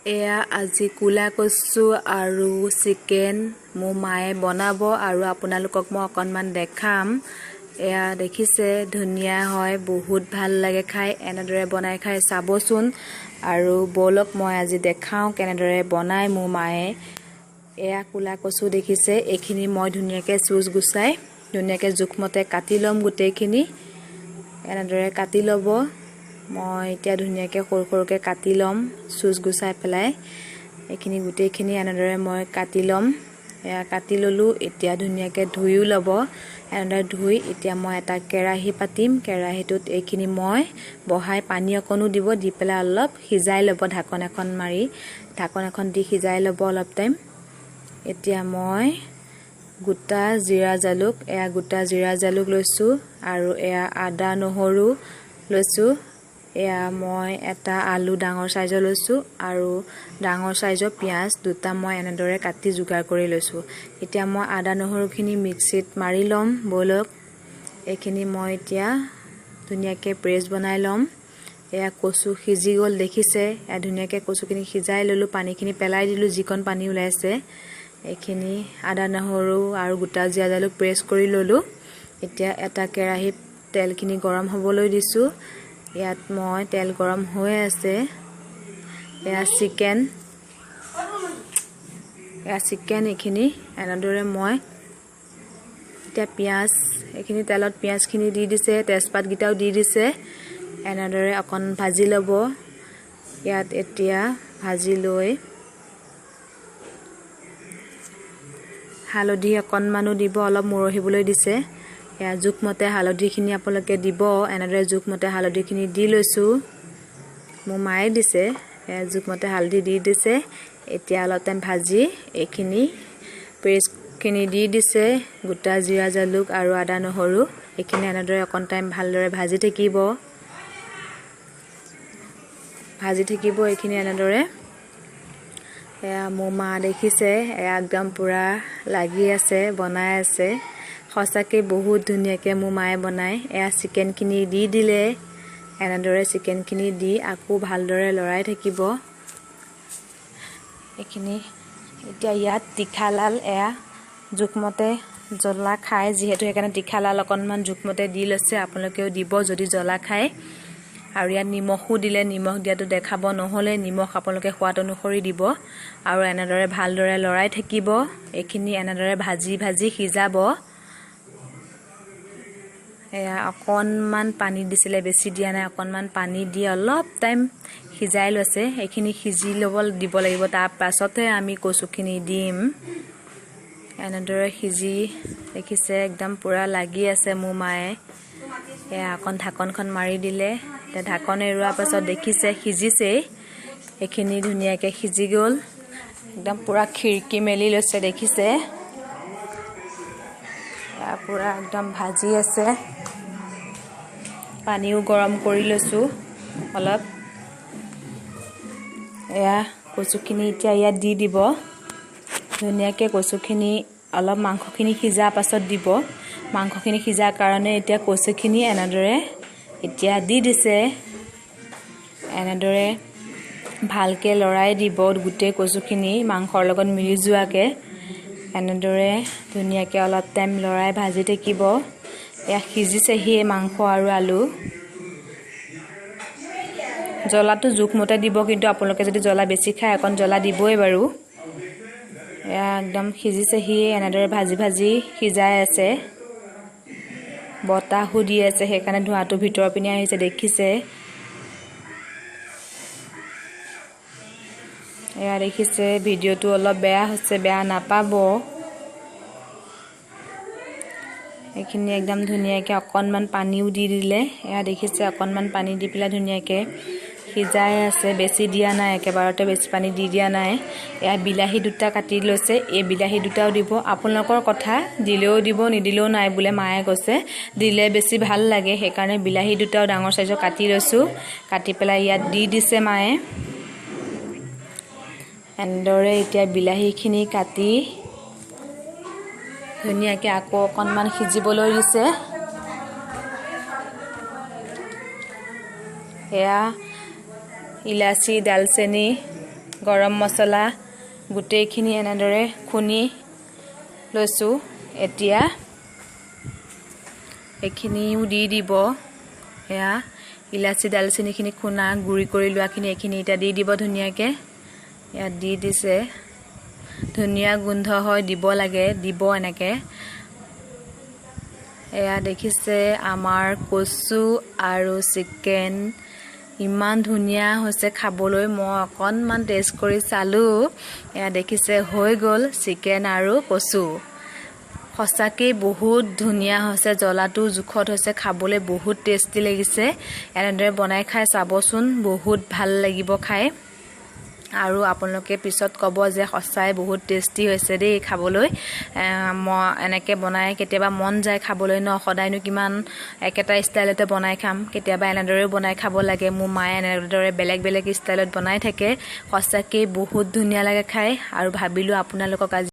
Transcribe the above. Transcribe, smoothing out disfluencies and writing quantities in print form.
এয়া আজি ক'লা কচু আৰু চিকেন মোৰ মায়ে বনাব আৰু আপোনালোকক মই অকণমান দেখাম। এয়া দেখিছে, ধুনীয়া হয়, বহুত ভাল লাগে খাই। এনেদৰে বনাই খাই চাবচোন। আৰু ব'লক মই আজি দেখাওঁ কেনেদৰে বনায় মোৰ মায়ে। এয়া ক'লা কচু দেখিছে, এইখিনি মই ধুনীয়াকৈ চুচ গুচাই ধুনীয়াকৈ জোখমতে কাটি ল'ম। গোটেইখিনি এনেদৰে কাটি ল'ব। মই এতিয়া ধুনীয়াকৈ সৰু সৰুকৈ কাটি ল'ম চুচ গুচাই পেলাই। এইখিনি গোটেইখিনি এনেদৰে মই কাটি ল'ম। এয়া কাটি ল'লোঁ। এতিয়া ধুনীয়াকৈ ধুইও ল'ব। এনেদৰে ধুই এতিয়া মই এটা কেৰাহী পাতিম। কেৰাহীটোত এইখিনি মই বহাই পানী অকণো দিব, দি পেলাই অলপ সিজাই ল'ব। ঢাকন এখন মাৰি ঢাকন এখন দি সিজাই ল'ব অলপ টাইম। এতিয়া মই গোটা জিৰা জালুক, এয়া গোটা জিৰা জালুক লৈছোঁ আৰু এয়া আদা নহৰু লৈছোঁ। এয়া মই এটা আলু ডাঙৰ চাইজৰ লৈছোঁ আৰু ডাঙৰ চাইজৰ পিঁয়াজ দুটা মই এনেদৰে কাটি যোগাৰ কৰি লৈছোঁ। এতিয়া মই আদা নহৰুখিনি মিক্সিত মাৰি ল'ম। ব'লক, এইখিনি মই এতিয়া ধুনীয়াকৈ পেষ্ট বনাই ল'ম। এয়া কচু সিজি গ'ল দেখিছে। এয়া ধুনীয়াকৈ কচুখিনি সিজাই ল'লোঁ, পানীখিনি পেলাই দিলোঁ যিকণ পানী ওলাইছে। এইখিনি আদা নহৰু আৰু গোটা জিৰা জালুক পেষ্ট কৰি ল'লোঁ। এতিয়া এটা কেৰাহীত তেলখিনি গৰম হ'বলৈ দিছোঁ। ইয়াত মই তেল গৰম হৈ আছে। এয়া চিকেন, এয়া চিকেন এইখিনি এনেদৰে মই এতিয়া পিঁয়াজ এইখিনি তেলত পিঁয়াজখিনি দি দিছে, তেজপাতকেইটাও দি দিছে। এনেদৰে অকণ ভাজি ল'ব। ইয়াত এতিয়া ভাজি লৈ হালধি অকণমানো দিব, অলপ মৰহিবলৈ দিছে। এয়া জোখমতে হালধিখিনি আপোনালোকে দিব। এনেদৰে জোখমতে হালধিখিনি দি লৈছোঁ, মোৰ মায়ে দিছে। এয়া জোখমতে হালধি দি দিছে। এতিয়া অলপ টাইম ভাজি এইখিনি পেষ্টখিনি দি দিছে, গোটা জিৰা জালুক আৰু আদা নহৰু। এইখিনি এনেদৰে অকণ টাইম ভালদৰে ভাজি থাকিব, ভাজি থাকিব এইখিনি এনেদৰে। এয়া মোৰ মা দেখিছে, এয়া একদম পূৰা লাগি আছে, বনাই আছে। সঁচাকৈ বহুত ধুনীয়াকৈ মোৰ মায়ে বনায়। এয়া চিকেনখিনি দি দিলে। এনেদৰে চিকেনখিনি দি আকৌ ভালদৰে লৰাই থাকিব এইখিনি। এতিয়া ইয়াত তীখালাল, এয়া জোখমতে জ্বলা খায় যিহেতু, সেইকাৰণে তীখালাল অকণমান জোখমতে দি লৈছে। আপোনালোকেও দিব যদি জ্বলা খায়। আৰু ইয়াত নিমখো দিলে, নিমখ দিয়াটো দেখাব নহ'লে, নিমখ আপোনালোকে সোৱাদ অনুসৰি দিব। আৰু এনেদৰে ভালদৰে লৰাই থাকিব। এইখিনি এনেদৰে ভাজি ভাজি সিজাব। এয়া অকণমান পানী দিছিলে, বেছি দিয়া নাই, অকণমান পানী দি অলপ টাইম সিজাই লৈছে। এইখিনি সিজি ল'ব দিব লাগিব, তাৰ পাছতহে আমি কচুখিনি দিম। এনেদৰে সিজি দেখিছে একদম পূৰা লাগি আছে মোৰ মায়ে। এয়া অকণ ঢাকনখন মাৰি দিলে। এতিয়া ঢাকন এৰোৱাৰ পাছত দেখিছে সিজিছেই। এইখিনি ধুনীয়াকৈ সিজি গ'ল, একদম পূৰা খিৰিকী মেলি লৈছে দেখিছে। এয়া পূৰা একদম ভাজি আছে। পানীও গৰম কৰি লৈছোঁ অলপ। এয়া কচুখিনি এতিয়া ইয়াত দি দিব ধুনীয়াকৈ। কচুখিনি অলপ মাংসখিনি সিজাৰ পাছত দিব। মাংসখিনি সিজাৰ কাৰণে এতিয়া কচুখিনি এনেদৰে এতিয়া দি দিছে। এনেদৰে ভালকৈ লৰাই দিব গোটেই কচুখিনি মাংসৰ লগত মিলি যোৱাকৈ। এনেদৰে ধুনীয়াকৈ অলপ টাইম লৰাই ভাজি থাকিব। এয়া সিজিছেহি মাংস আৰু আলু। জ্বলাটো জোখমতে দিব, কিন্তু আপোনালোকে যদি জ্বলা বেছি খায় অকণ জ্বলা দিবই বাৰু। এয়া একদম সিজিছেহি, এনেদৰে ভাজি ভাজি সিজাই আছে। বতাহো দি আছে, সেইকাৰণে ধোঁৱাটো ভিতৰৰ পিনে আহিছে দেখিছে। এয়া দেখিছে, ভিডিঅ'টো অলপ বেয়া হৈছে, বেয়া নাপাব। এইখিনি একদম ধুনীয়াকৈ অকণমান পানীও দি দিলে। এয়া দেখিছে, অকণমান পানী দি পেলাই ধুনীয়াকৈ সিজাই আছে। বেছি দিয়া নাই, একেবাৰতে বেছি পানী দি দিয়া নাই। এয়া বিলাহী দুটা কাটি লৈছে, এই বিলাহী দুটাও দিব। আপোনালোকৰ কথা, দিলেও দিব নিদিলেও নাই বোলে মায়ে কৈছে। দিলে বেছি ভাল লাগে, সেইকাৰণে বিলাহী দুটাও ডাঙৰ চাইজৰ কাটি লৈছোঁ। কাটি পেলাই ইয়াত দি দিছে মায়ে। এনেদৰে এতিয়া বিলাহীখিনি কাটি ধুনীয়াকৈ আকৌ অকণমান সিজিবলৈ দিছে। এয়া ইলাচি, দালচেনি। গৰম মছলা গোটেইখিনি এনেদৰে খুন্দি লৈছোঁ। এতিয়া এইখিনিও দি দিব। এয়া ইলাচি, দালচেনিখিনি খুন্দা গুড়ি কৰি লোৱাখিনি, এইখিনি এতিয়া দি দিব ধুনীয়াকৈ। ইয়াত দি দিছে, ধুনীয়া গোন্ধ হয়, দিব লাগে, দিব এনেকৈ। এয়া দেখিছে, আমাৰ কচু আৰু চিকেন ইমান ধুনীয়া হৈছে খাবলৈ। মই অকণমান টেষ্ট কৰি চালোঁ। এয়া দেখিছে, হৈ গ'ল চিকেন আৰু কচু। সঁচাকেই বহুত ধুনীয়া হৈছে, জ্বলাটো জোখত হৈছে, খাবলৈ বহুত টেষ্টি লাগিছে। এনেদৰে বনাই খাই চাবচোন, বহুত ভাল লাগিব খাই আৰু আপোনালোকে পিছত ক'ব যে সঁচাই বহুত টেষ্টি হৈছে দেই খাবলৈ। মই এনেকৈ বনাই কেতিয়াবা মন যায় খাবলৈ ন। সদায়নো কিমান একেটা ষ্টাইলতে বনাই খাম? কেতিয়াবা এনেদৰেও বনাই খাব লাগে। মোৰ মায়ে এনেদৰে বেলেগ বেলেগ ষ্টাইলত বনাই থাকে। সঁচাকেই বহুত ধুনীয়া লাগে খাই আৰু ভাবিলোঁ আপোনালোকক আজি